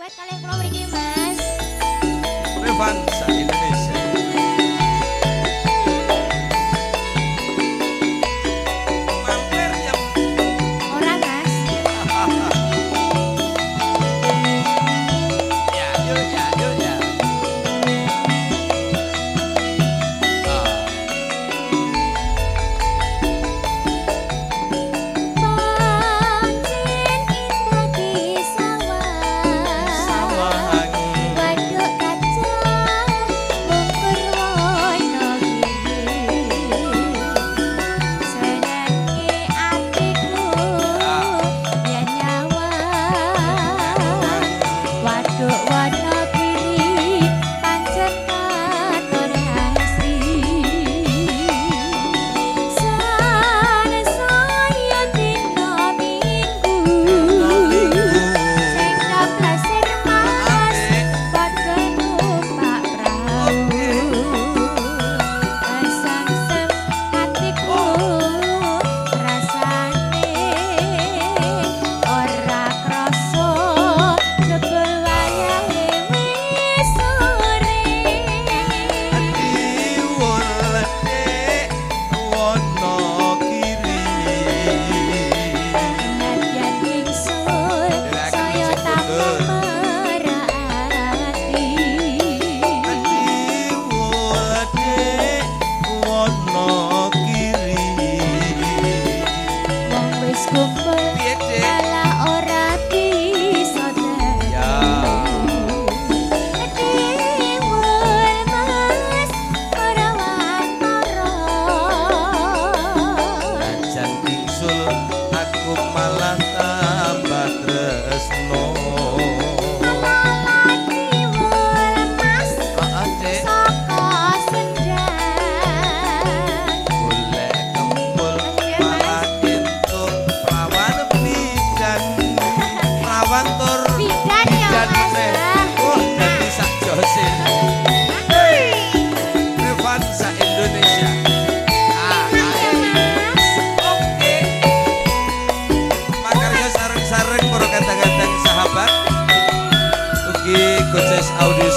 Duet kalih kula mriki, Mas. Revansa Indonesia. Mampir ya. Ora, Mas. Ya, yuk ya, yuk ya. Ah. Pancen indah di sawah. Sawang. Waduk kaca mungkur Wonogiri. Senenge atiku yen nyawang. Waduk Wonogiri pancen katon asri. Sansaya dina Minggu. Sing plesir Mas padha numpak prau. Kesangsem atiku rasane ora krasa jebul wayahe wis sore. Diwelek Wonogiri. Nadyan ingsun saya tambah merati. Diwelek Wonogiri. Wong wis kumpul Piye, Dik? malah ora bisa Ya. Tiwul Mas Purwantara. Najan ingsul aku malah tambah tresno. Malah tiwul Mas Heeh, Dik. saka Sendang. Golek kempul Iya, Mas. malah entuk prawan bidan. Prawan tur Bidan ya, bidan Mas. meneh. Wah, dadi sak jose. Hey, Revansa Indonesia. Ah, Enak ya, Mas. Oke. Makarya sareng-sareng para kadang-kadang sahabat. Ugi Goces Audio.